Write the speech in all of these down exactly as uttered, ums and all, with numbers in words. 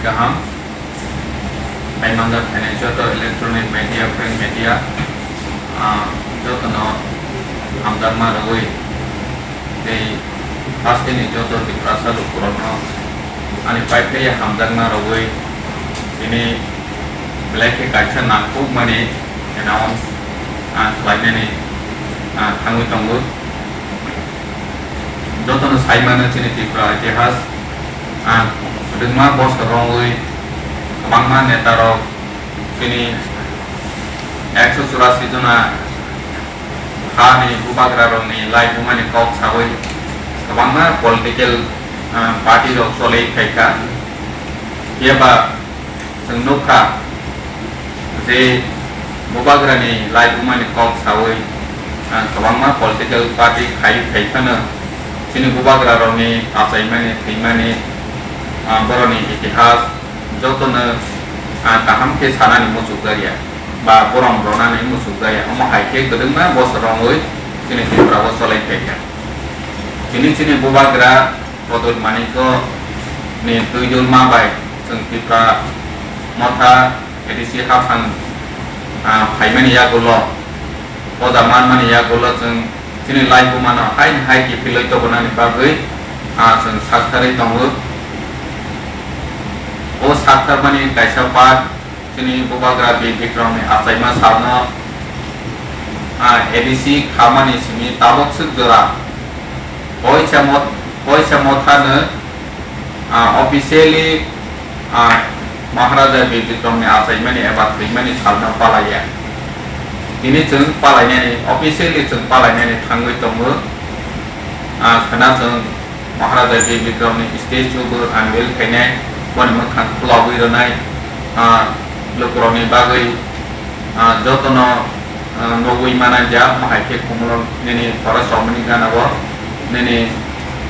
Kaham. Hai manjak phainai joto electronic media, print media, ah, jotono hamjakma rwui tei hasteni joto Tiprasa lukurokno ani paiphai hamjakma rwui tini belai khe kaisa nangkukmani announce, ah, khlainani, ah, thangwi tongo. Jotono sai mano chini Tripura itihas, ah, kwbangma bosor romwi kwbangma netarok chini ekso churasi jona hani bubagrarokni laibumani kok saui kwbangma political, ah, party rok cholwi phaikha. Phiya ba chwng nukha je bubagrani laibumani kok saui, ah, kwbangma political party khai phaiphano chini bubagrarokni achaimani, thwimani, ah, borokni itihas jotono, ah, kaham khe sanani muchukjakya ba borom rwnani muchukjakya. Omo hai khe kwbangma bosor romwi chini Tripura o cholai phaikha. Chini, chini bubagra Pradyut Manikya ni twi dulma bai chwng Tipra Motha A D C haphang, ah, phaimani yagulo, poja manmani yagulo chwng chini laibumano haini hai kiphilwi tobonani bagwi, ah, chwng saktharwi tongo. O saktharmani kaisa part chini bubagra Bir Bikramni achaima salno, ah, A D C khamani simi tabuk swk jora Oisa Mot-, Oisa Mothano, ah, officially, ah, Maharaja Bir Bikramni achaimani eba thwimani salno palaiya. Tini chwng palainani, officially chwng palainani thangwi tongo. Ah, khwna chwng Maharaja Bir Bikramni statue bo unveil khainai, boni mwkhang khulogwi rwnai, ah, lukurokni bagwi, ah, jotono, ah, nugwi mananjak, omo hai khe Khumulwng nini Forest Rongmani gana o, nini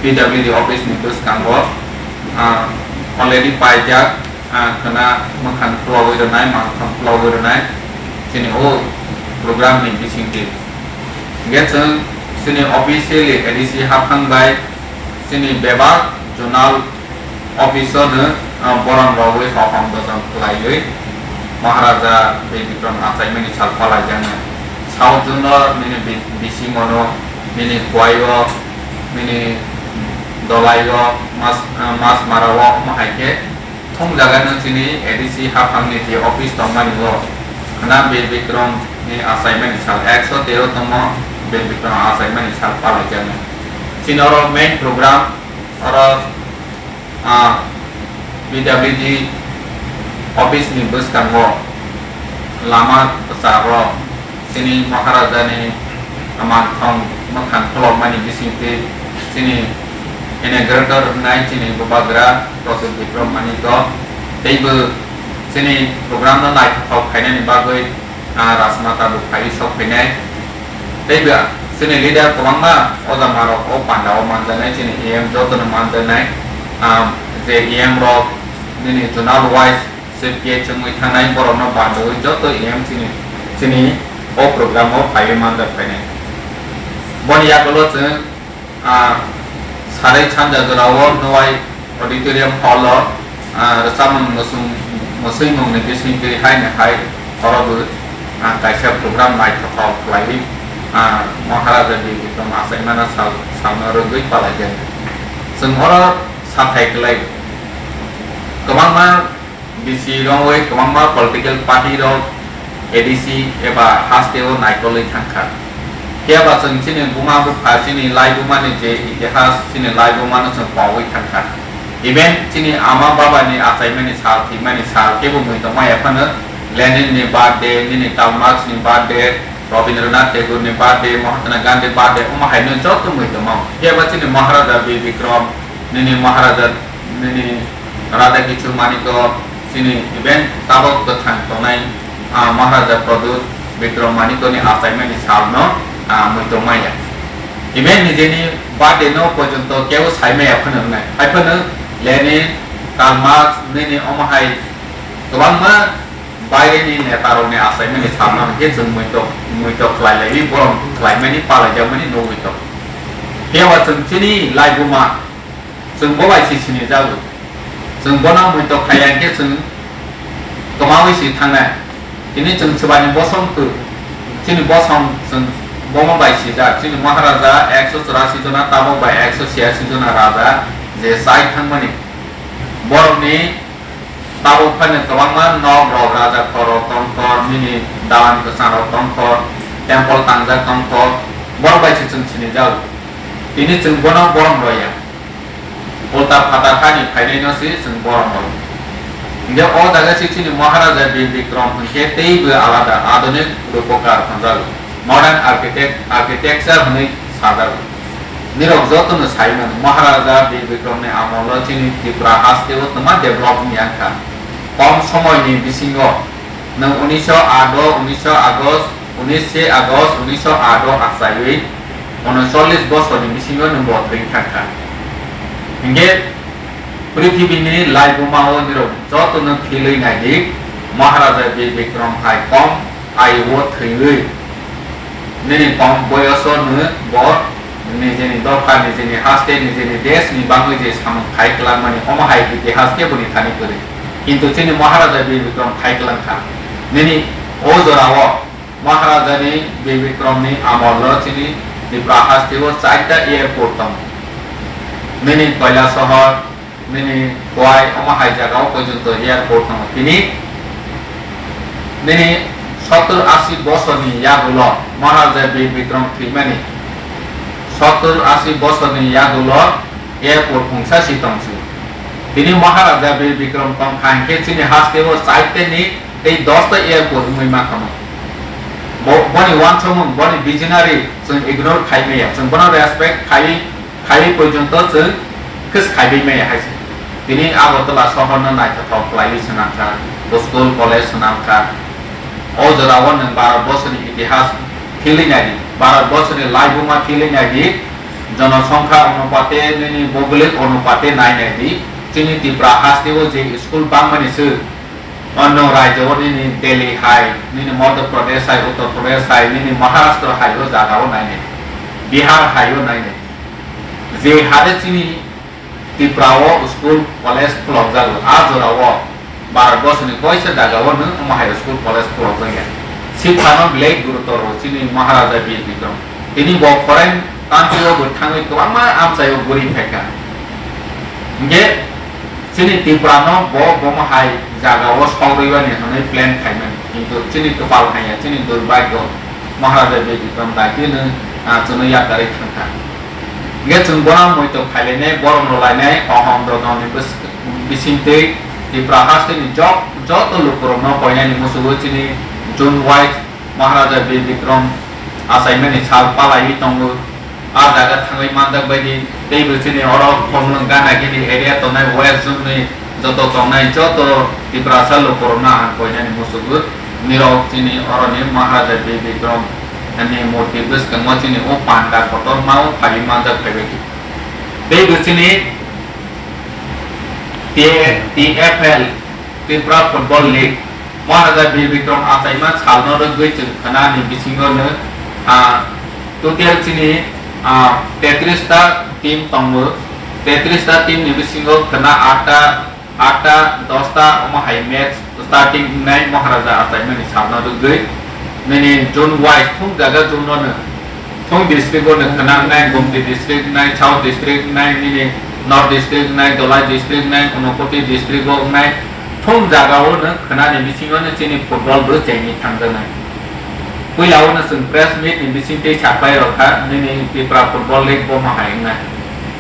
P W D office ni bwskango, ah, already paijak, ah, khwna mwkhang khulogwi rwnai, mangthang khulogwi rwnai, chini o program ni bisingtwi. Hingkhe chwng chini officially A D C haphang bai chini bebak zonal office o no, ah, borom rogwi hokom dojom khlaiwi Maharaja Bir Bikram achaimani sal palaijaknai. South zone o nini bi-, bisingo no, nini Khowai o, nini Dolai o, Mas-, ah, Masmara o, omo hai khe thumjagano chini A D C haphangni je office tongmani o khwna Bir Bikram ni achaimani sal ekso tero tongmo Bir Bikram achaimani sal palaijaknai. Chini oro main program oro, ah, P W D office ni bwskango lama kwcharo chini Maharaja ni mangthong mwkhang khulokmani bisingtwi chini inaugurator wngnai chini bubagra Pradyut Bikram Manikya teibo chini program no naithothok khainani bagwi, ah, Rajmata bo phaiwi sok phainai. Teibo chini leader kwbangma oja marok o panda o manjaknai, chini E M jotono manjaknai, ah, je E M rok nini zonal wise se P H wngwi thangnai borokno bandoi joto E M chini, chini o program o phaiwi manjak phainai. Boni yagulo chwng, ah, sarai sanja jora o Nowai Auditorium Hall o, ah, rwchapmung mwswng, mwswimung ni bisingtwi haini hai oro bo, ah, kaisa program naithothok khlaiwi, ah, Maharaja Bir Bikram achaimano sal, salno rwgwi palaijaknai. Chwng oro sathai kwlai kwbangma bisi rongwi kwbangma political party rok A D C eba haste o naikolwi thangkha. Phiya ba chwng chini buma bupha chini laibuma ni je itihas chini laibuma no chwng pogwi thangkha. Even chini ama baba ni achaimani sal thwimani sal kebo mui tongmaya phano Lenin ni birthday, nini Karl Marx ni birthday, Rabindranath Tagore ni birthday, Mahatma Gandhi birthday, omo hai no joto mui tongmao. Phiya ba chini Maharaja Bir Bikram, nini Maharaja, nini Radha Kishore Manikya, chini even tabok bwthang tongnai, ah, Maharaja Pradyut Bikram Manikya ni achaimani salno, ah, mui tongmaya. Even nijeni birthday no porjonto kebo saimaya phano wngnai. Hai phano Lenin, Karl Marx, nini omo hai kwbangma baireni netarokni achaimani salno hwnkhe chwng muitok, muitok khlai laiwi borom khlaimani palaijakmani nugwi tongo. Phiya ba chwng chini laibuma, chwng bo bai se sinijago. Chwng bono muitok khaiya hwnkhe chwng kwmaui si thangnai. Tini chwng swbaini bosong kwrwi, chini bosong chwng bomo bai sijak, chini Maharaja ekso churasi jona, tabok bai ekso chiyasi jona raja je chai thangmani. Borokni tabok phano kwbangma nok rok, raja khor rok tongkha, nini dalan kwchang rok tongkha, temple tangjak tongkha, borok bai se chwng sinijak. Tini chwng bono borom roya. Ulta phatar hani phainaino se chwng borom rok. Hingke o jaga se chini Maharaja Bir Bikram hingke teibo alada, adhunik rupokar hwnjago, modern architect, architecture hwnwi sajago. Nirok jotono sai mano, Maharaja Bir Bikramni amolo chini Tripura hasteo twma develop wngya wngkha. Kom somoini bisingo nwng unisho aat o, unisho August, unishe August unisho aat o achaiwi unocholish bosorni bisingo nwng bo thwi thangkha. Hingke prithibini laibumao nirok jotono philwi naidi, Maharaja Bir Bikram hai kom ayugo thwiwi nini kom boyoso no bo nijeni dopha, nijeni haste, nijeni desh ni bangwi je samung khai kwlangmani, omo hai itihas khe boni thani kwrwi. Kintu chini Maharaja Bir Bikram khai kwlangkha. Nini o jorao Maharaja ni Bir Bikram ni amol o chini Tripura haste o chaita airport tongo. Nini Kailasohor, nini Khowai, omo hai jaga o porjonto airport tongo. Tini nini sottor ashi bosorni yagulo Maharaja Bir Bikram thwimani, sottor ashi bosorni yagulo airport mungsa si tongsi. Tini Maharaja Bir Bikram tongkha hingke chini haste o chaiteni tei dosta airport wngwi mankha mo. Bo-, boni wansukmung, boni visionary chwng ignore khai maya, chwng bono respect khai khaiwi porjonto chwng khe khaiwi maya hai se. Tini Agartala sohorno naithothok khlaiwi swnamkha, school college swnamkha. O jorao nwng Bharat borsoni itihas philwi naidi, Bharat borsoni laibuma philwi naidi, jonosongkha onupate, nini boglik onupate nai naidi, chini Tripura hasteo je school bangmani se, onno rajyo nini Delhi hai, nini Madhya Pradesh hai, Uttar Pradesh hai, nini Maharashtra hai o jagao nai naidi, Bihar hai o nai naidi. Je hade chini Tripura o school college khulokjago, a jora o Bharat borsoni koisa jaga o nwng omo hai school college khulokjakya. Sikhano belai gurutor o chini Maharaja Bir Bikram. Tini bo foreign country o bo thangwi kwbangma amchai o guri phaikha. Hingke chini Tripura no bo bomo hai jaga o sok rwibani hwnwi plan khaimani. Kintu chini kwpal haiya, chini durbhagyo Maharaja Bir Bikram daitino, ah, chwngno yakarwi thangkha. Hingke chwng bono muitok khailainai, borom rwlainai, Ahom rokni bwswk-, bisingtwi Tripura hasteni jok-, joto lukurokno koinani musugo chini June wise Maharaja Bir Bikram achaimani sal palaiwi tongo. A jaga thangwi manjak baidi teibo chini oro Khumlwng Ganagini area tongnai West Zone ni joto tongnai joto Tiprasa lukurokno ang koinani musugo. Nirok chini oroni Maharaja Bir Bikram ni murti bwskango chini o panda kotorma o phaiwi manjak phaibaidi. Teibo chini T-, T F L, Tripura Football League, Maharaja Bir Bikram achaima salno rwgwi chwng khwnani bisingo no, ah, total chini, ah, tetris ta team tongo. Tetris ta team ni bisingo khwna atta, atta, dosta omo hai match starting wngnai Maharaja achaimani salno rwgwi. Nini zone wise thung jaga zone no no. Thung district o nung khwnangnai, Gumti district nai, South district nai, nini North district nai, Dholai district nai, Unakoti district o wngnai. Thung jaga o nung khwnani bisingo no chini football bo chengwi thangjaknai. Puila o no chwng press meet ni bising tei sapai rok kha, nini Tripura Football League bo ma hai wngnai.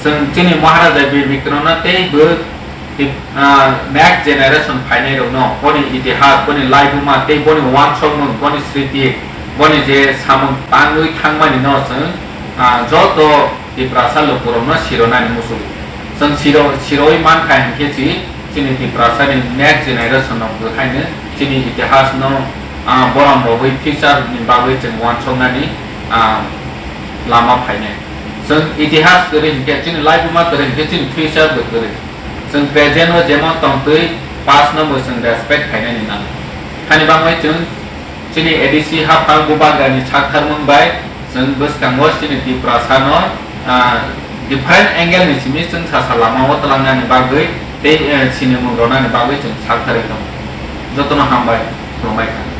Chwng chini Maharaja Bir Bikram no tei bo Tip-, ah, next generation phainai rokno boni itihas, boni laibuma tei boni wansokmung, boni sriti, boni je samung tangwi thangmani no chwng, ah, joto Tiprasa lukurokno sironani muchungo. Chwng siro-, siroi mankha hinkhe chi-, chini Tiprasani next generation no bwkhaino chini itihas no, ah, borom rogwi future ni bagwi chwng wansoknani, ah, lama phainai. Chwng itihas kwrwi hinkhe chini laibuma kwrwi hinkhe chini future bo kwrwi. Chwng present o jemon tongtwi, past no bo chwng respect khainani nango. Hani bangwi chwng chini A D C haphang Bubagrani saktharmung bai chwng bwskango chini Tiprasa no, ah, different angle ni simi chwng sasa lama o twlangnani bagwi Tei, eh, sinimung rwnani bagwi chwng sak thari tongo. Jotono hambai, khulumbai kha.